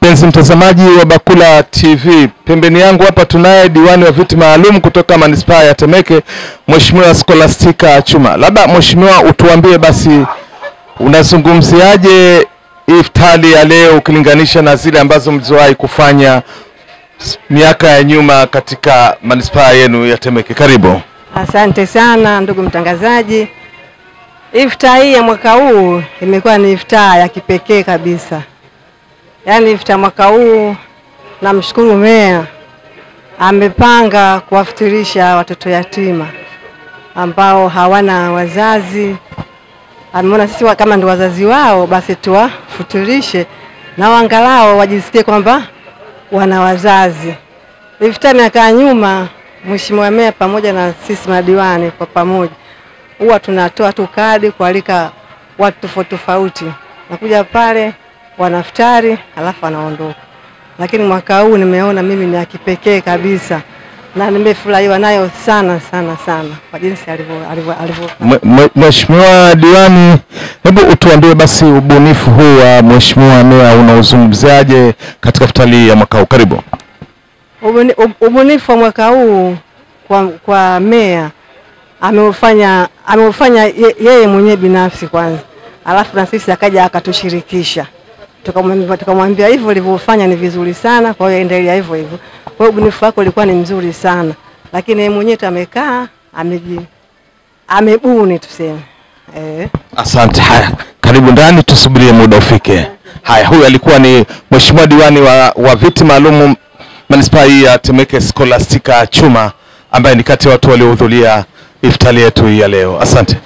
Mpenzi mtazamaji wa Bakula TV, pembeni yangu hapa tunaye diwani wa viti maalum kutoka manispaa ya Temeke, Mheshimiwa Scholastica Chuma. Labda mheshimiwa, utuambie basi unazungumziaje iftari ya leo ukilinganisha na zile ambazo mlizowahi kufanya miaka ya nyuma katika manispaa yenu ya Temeke? Karibu. Asante sana ndugu mtangazaji. Iftar hii ya mwaka huu imekuwa ni iftar ya kipekee kabisa. Yaani iftar mwaka huu namshukuru meya amepanga kuwafutirisha watoto yatima ambao hawana wazazi. Ameona sisi kama ndio wazazi wao basi tuwafutirishe na angalau wajisikie kwamba wana wazazi. Iftar miaka ya nyuma Mheshimiwa Meya pamoja na sisi madiwani kwa pamoja huwa tunatoa tu kadi kualika watu tofauti tofauti. Nakuja pale wanaftari alafu wanaondoka. Lakini mwaka huu nimeona mimi ni ya kipekee kabisa na nimefurahiwa nayo sana sana sana kwa jinsi alivyo. Mheshimiwa diwani, hebu utuambie basi ubunifu huu wa Mheshimiwa Meya unauzungumziaje katika iftari ya mwaka huu? Karibu. Ubunifu wa mwaka huu kwa Meya ameufanya yeye mwenyewe binafsi kwanza, alafu na sisi akaja akatushirikisha. Tukamwambia hivyo ulivyofanya ni vizuri sana, kwa hiyo endelea hivyo hivyo. Kwa hiyo ubunifu wako ulikuwa ni mzuri sana, lakini yeye mwenyewe amekaa amebuni tuseme. Asante. Haya, karibu ndani tusubirie muda ufike. Haya, huyu alikuwa ni Mheshimiwa diwani wa viti maalum manispaa ya Temeke Scholastica Chuma, ambaye ni kati ya watu waliohudhuria iftari yetu ya leo. Asante.